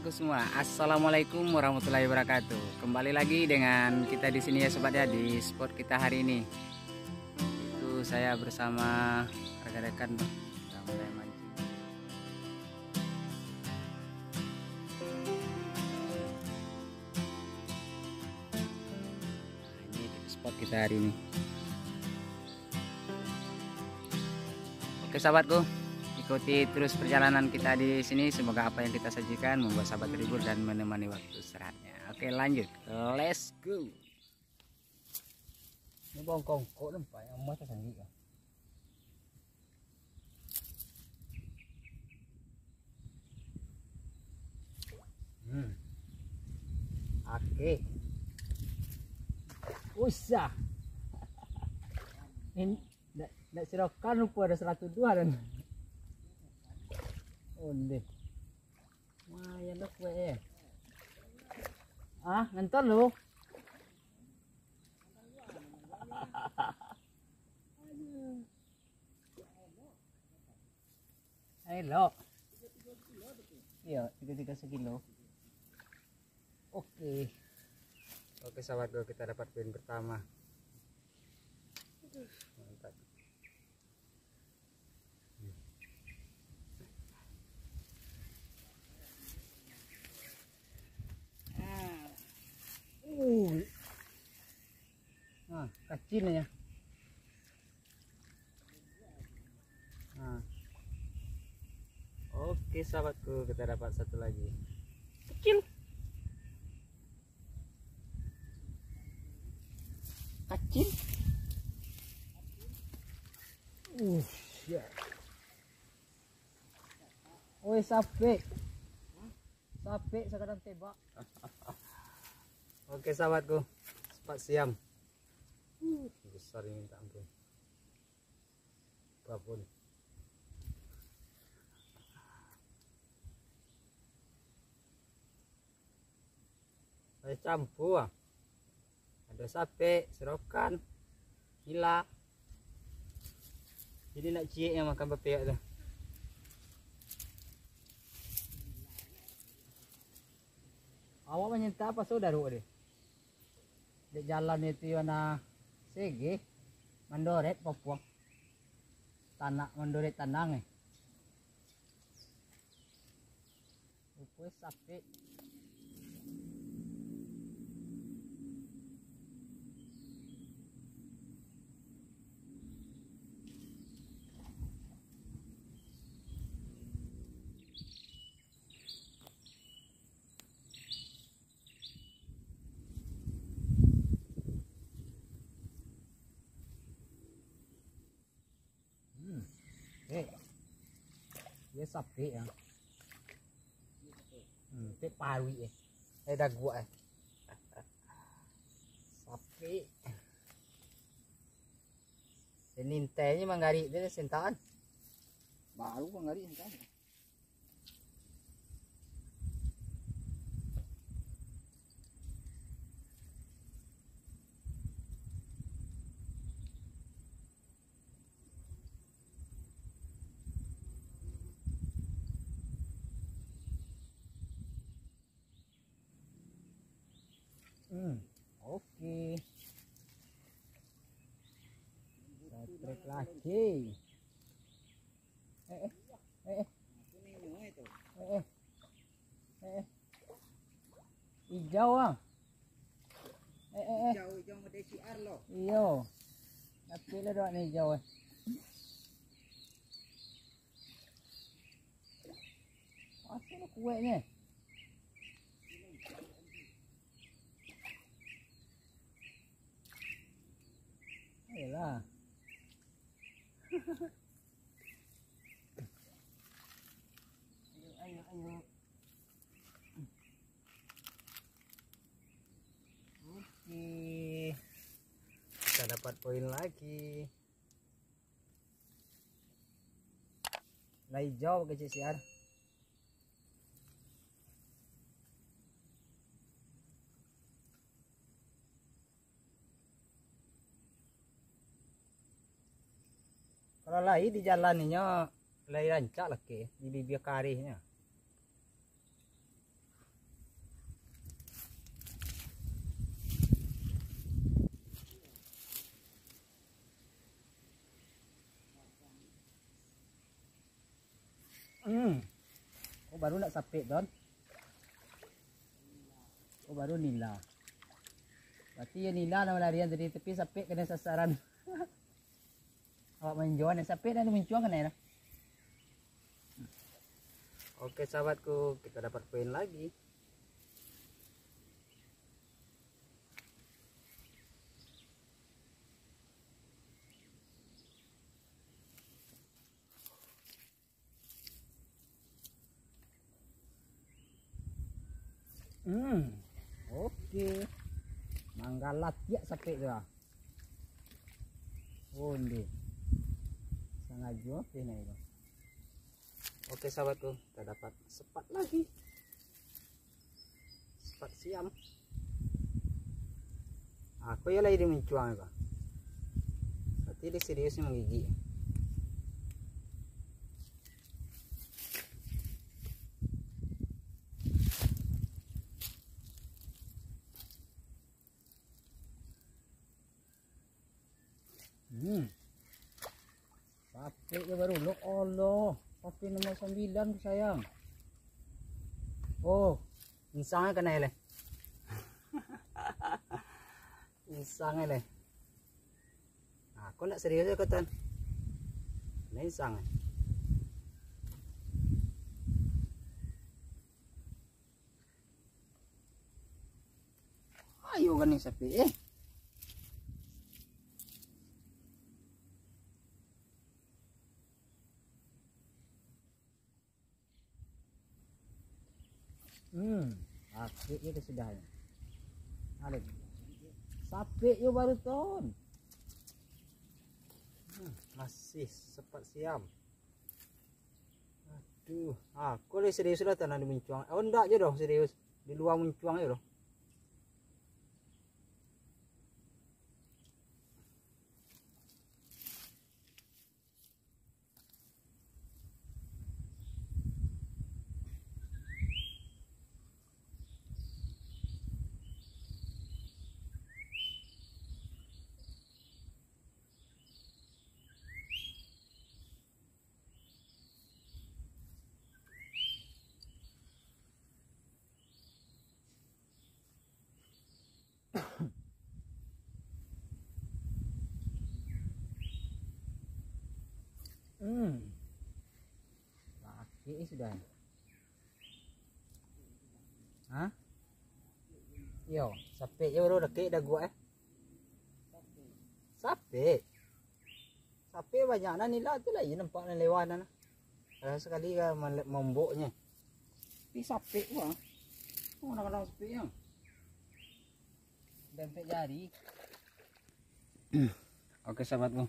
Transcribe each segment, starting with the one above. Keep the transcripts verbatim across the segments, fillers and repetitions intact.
Semua, assalamualaikum warahmatullahi wabarakatuh. Kembali lagi dengan kita di sini ya sobat ya, di spot kita hari ini. Itu saya bersama rekan-rekan sudah mulai mancing. Nah, ini spot kita hari ini. Oke sahabatku, ikuti terus perjalanan kita di sini. Semoga apa yang kita sajikan membuat sahabat terhibur dan menemani waktu istirahatnya. Oke lanjut, let's go. Ini bongkok-bongkok nampak yang mata sanggup lah. Hmm. Oke. Usah. Ini ndak, ndak sirokan rupa ada seratus dua dan. Onde. Wah, ya lo kuat eh. Ah, nonton lo. Elok. Iya, tiga-tiga sekilo. Oke. Oke sahabat, kita dapat poin pertama. Mantap. Uh. Nah, kacil ya. Nah. Oke sahabatku, kita dapat satu lagi. Kecil. Kacil. Uh, ya. Oi, sapek. Sapek sakadang tebak. Oke sahabatku, sepat siam. Uh, besar ini minta ampun. Babon. Saya campur ah. Ada sapek, serokan, nila. Jadi nak ciek yang makan papeak tu. Awak manyentap apa saudara deh? Dek jalan itu yo nah sege mandoret popuang. Tanak mandoret tanang eh. Rupo sapek. Hmm. Eh. Dia sapek ya. Hmm, pek paruik eh. Eh, daguak eh. Sapek. Ini intainya manggarik dia sentaan. Baru manggarik sentaan. Hmm, oke. Satrek lagi. Eh, eh, eh, eh. Eh, eh. Eh, eh. Ijau ah. Eh, eh, eh. Ijau, ijau model C R lo. Iyo. Tapi lo doak ni ijau eh. Asal kuatnya. Ayolah. Ayo, ayo, ayo. Oke. Kita dapat poin lagi. Lah ijau pakai C C R. Kalau lai di jalan inyo, lai rancak lah ke, di bibia karihnyo. Baru nak sapek, Ton. Oh, baru nila. Berarti ya nila lah larian tadi, tapi sapek kena sasaran. Awak main joan, sapek dan muncuang kena ya. Oke, sahabatku, kita dapat poin lagi. Hmm, oke. Manggalatiak sapek tu lah. Oh, ndeh. Sangajo apo nai tu. Oke, sahabatku, kita dapat sepat lagi. Sepat siam. Aku ya lagi di mencuang, Bang. Berarti dia serius ni menggigit. Hmm. Sapek je baru. Lo Allah. Sapek nomor sambilan tu, sayang. Oh, insang kan, leh. Insang, leh. Nah, kau nak serius ya, kau, Tan? Nah, insang. Ayo kan ni sapek, eh. Hmm, asik itu sudah ni. Ada. Sapek yo baru ton. Hmm, masih sepat siam. Aduh, aku leh serius lah tanah di muncuang. Oh, ndak je doh serius. Di luar muncuang je doh. Hmm. Sakik sudah. Hah? Yo, sapek je baru dakek daguak, eh. Sapek. Sapek banyak nan nila tu lah, iyo nampak nan lewat nan. Kalau sakali ka male-, mamboknyo. Tapi sapek tu ah. Oh, kadang-kadang sapek yang. Dempek jari. Oke, sahabatku.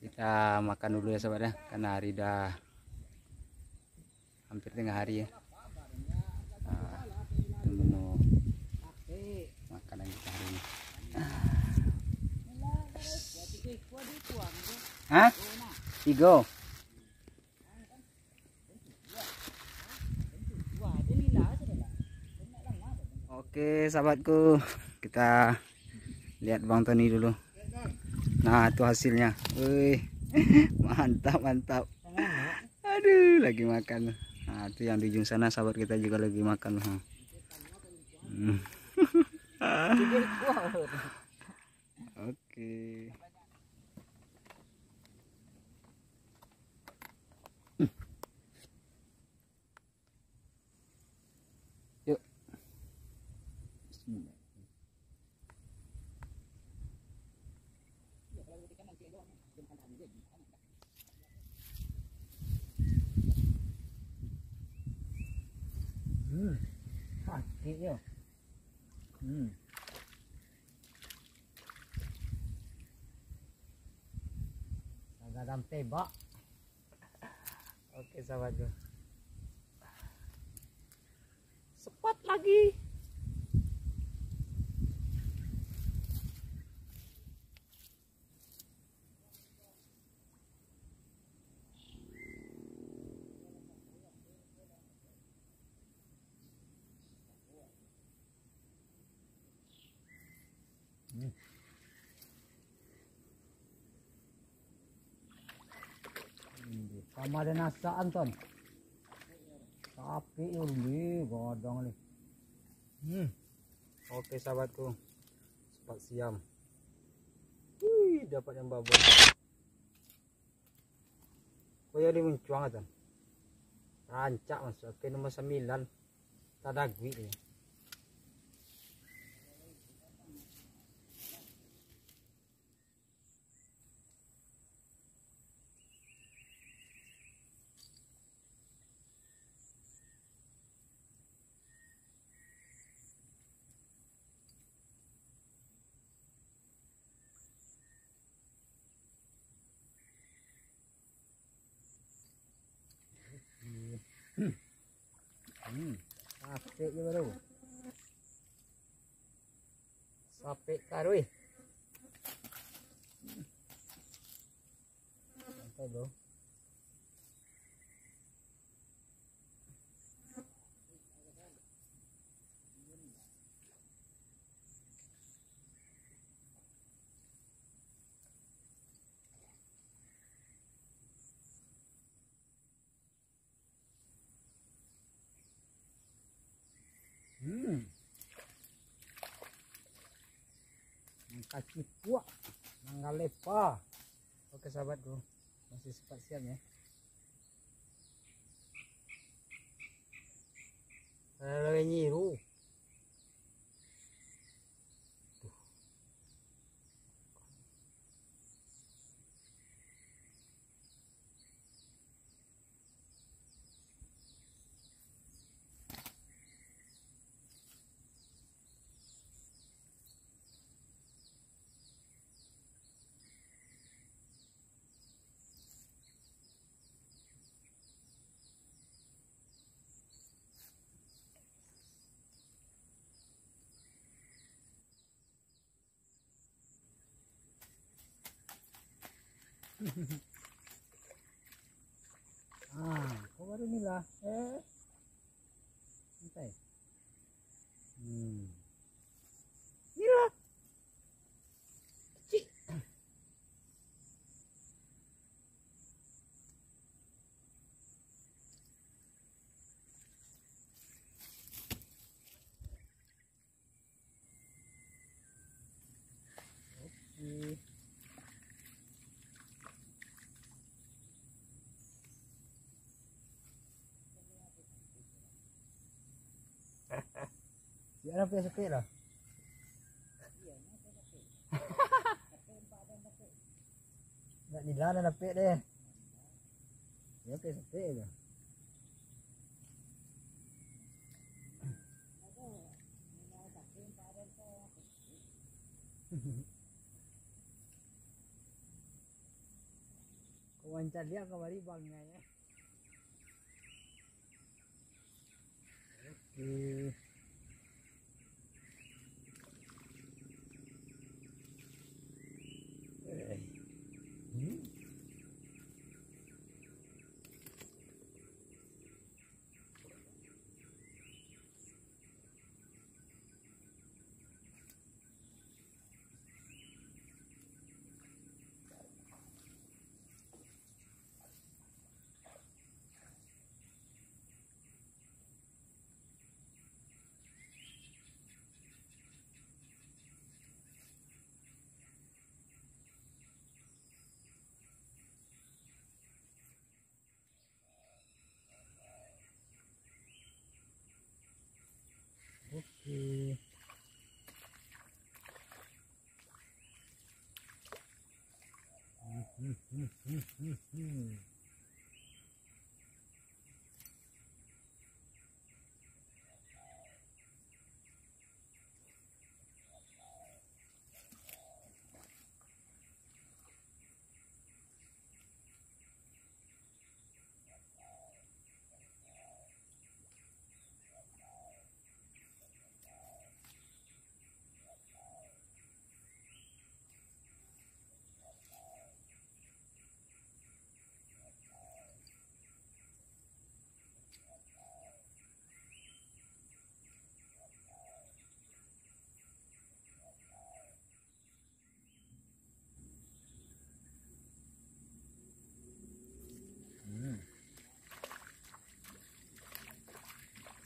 Kita makan dulu ya, sahabat ya, karena hari dah hampir tengah hari ya. Ah, tunggu mau makanan kita hari ini. Hah? Tigo. Oke, sahabatku, kita lihat Bang Tony dulu. Nah, itu hasilnya. Wih, mantap, mantap. Aduh, lagi makan. Nah, itu yang di ujung sana, sahabat kita juga lagi makan. Ha. Hmm. Oke. Yuk. Bismillah. Hmm. Sakik yo. Hmm. Agak dalam tebak. Oke, sahabatku. Sepat lagi. Hmm. Sama ada nasakan, Ton. Apik yo, gadang ni. Hmm. Oke, sahabatku. Sepat siam. Wih, dapat yang babon. Koyo di muncuang tu. Rancak masuk ke nomor sambilan. Tadaguik ni. Hmm. Sapek je baru. Sapek taruih. Santai, bro. Hmm. Mangkacipuak, manggalepa. Oke, sahabatku, masih sepat siam ya. Lawai nyiru. Ah, kau baru ni lah. Eh. Santai. Hmm. Ni lah. Kecik. Oke. Siap lah, siap lah. Nak nila nak dapek deh. Yo, oke, sampai tu. Kau mancaliak kamari bangai, eh. Oke. Eh. Hmm. Oke.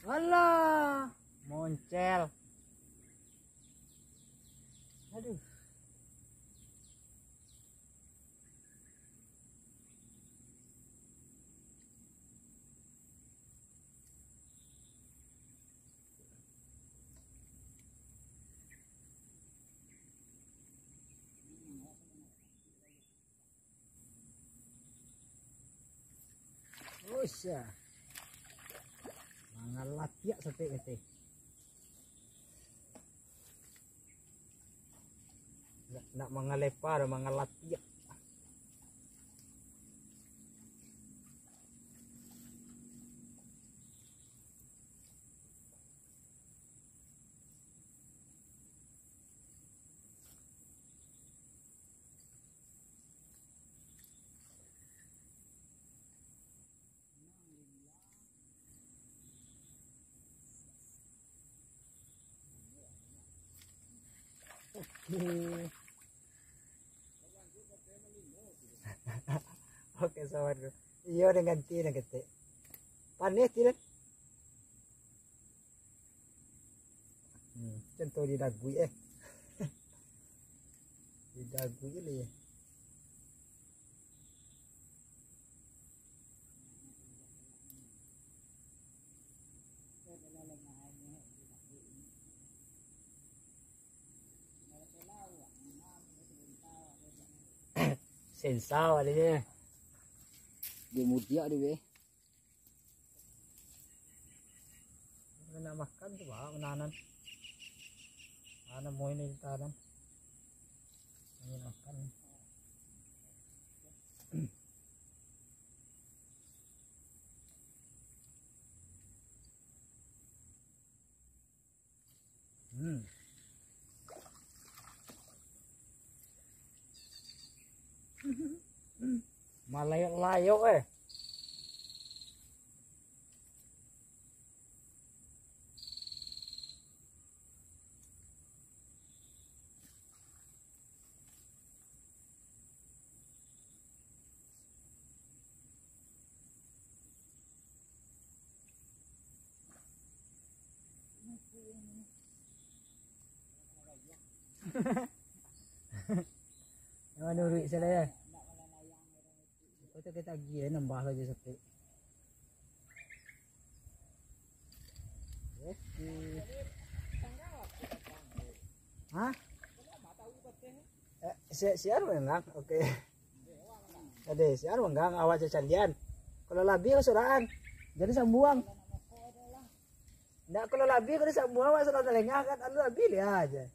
Alah, moncel. Aduh. Usah. Mangalatiak sapek kate. Nak, nak mangalepa dah mangalatiak. Oke. Oke, sabar dulu. Iyo, dengan ti, dengan ti. Panih ti, den. Hmm, contoh di dagu, eh. Di dagu je lah, ya. Sensau adanya. Dia mudiak dia, weh. Nak makan tu, Pak, menanan. Tanam mau ini ditanam. Ini makan. Hmm. Malayok-layok, eh. Yang mana duit saya, ya? Kau tak kita agiah, nambah saja sakit. Oke. Hah? Eh, si, siar manggang. Oke. Ade, siar manggang, awak cacalian. Kalau labi, kau suraan. Jadi sambuang. Ndak, kalau labi, kau sambuang, awak suraan talengah kan. Anu labi, lihat aja.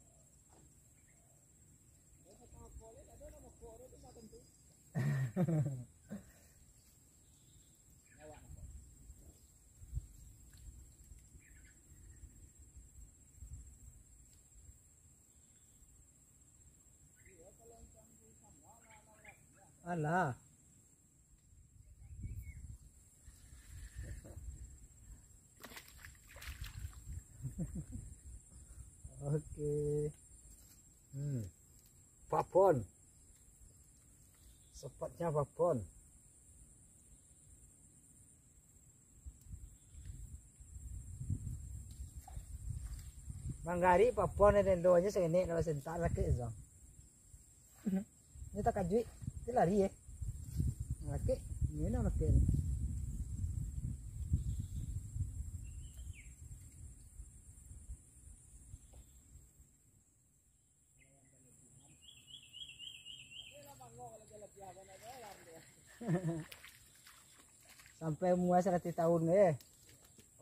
Alah. Oke. Hmm. Papon. Sepatnya papon. Manggari papon dan doanya sekenek dalam sentak laki, so. Ini takajuik, itu lari, eh. Laki, ini nak laki ni. Sampai umur saratus tahun, eh.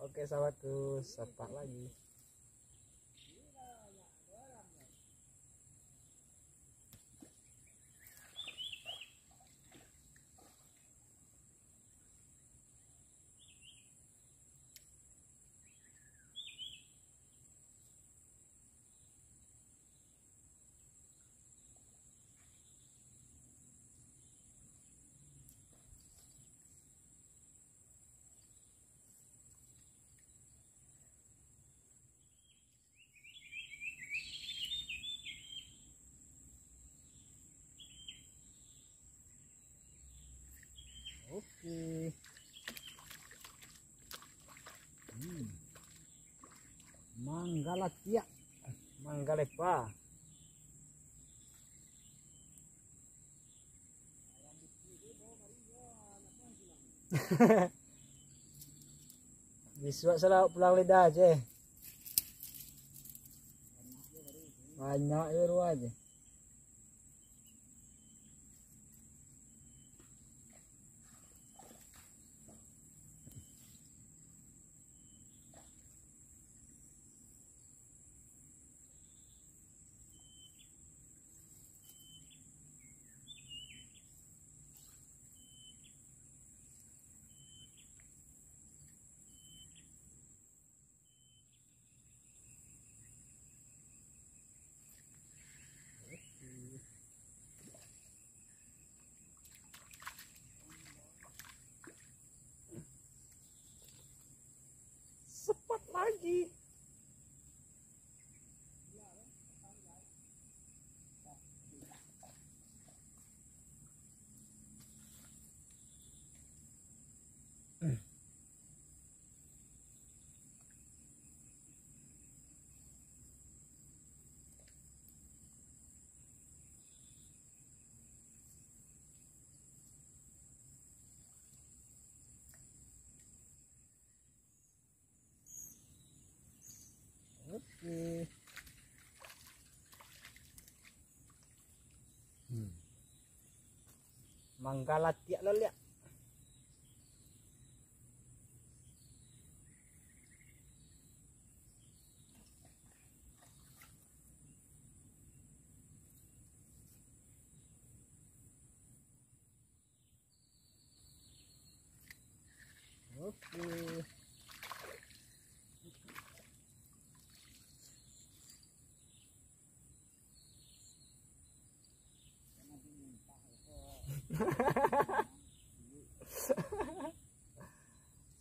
Oke, sahabatku, sepat lagi. Atiak, manggalepa. Bisuak salah pulang lidah je. Banyak je ruah je. Sepat lagi. Oke. Hmm. Manggalatiak lo liak. Oke.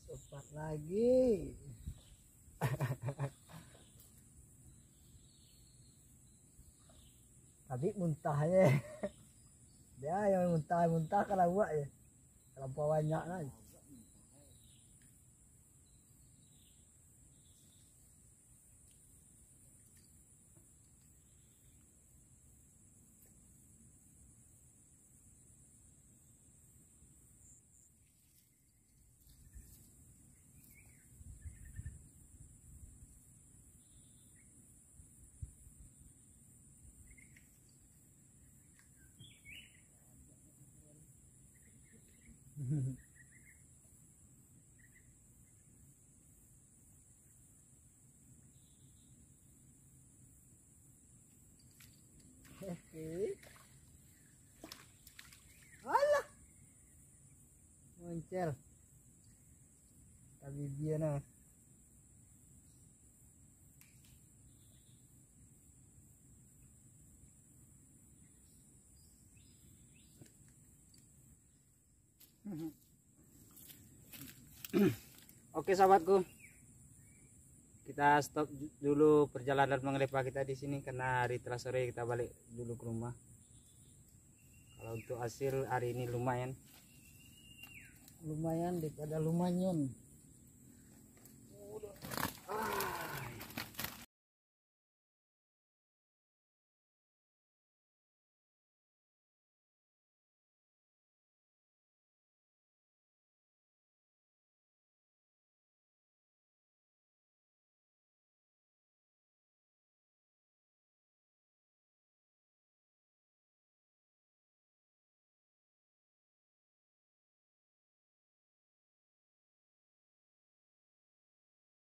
Sepat lagi. Tapi muntah je. Dia yang muntah-muntah ka lauak je. Talampau banyak lah. Oke. Alah. Moncel. Ka bibia nah. Oke, sahabatku, kita stop ju-, dulu perjalanan mangalepa kita di sini karena hari telah sore, kita balik dulu ke rumah. Kalau untuk hasil hari ini lumayan. Lumayan daripada lumayan.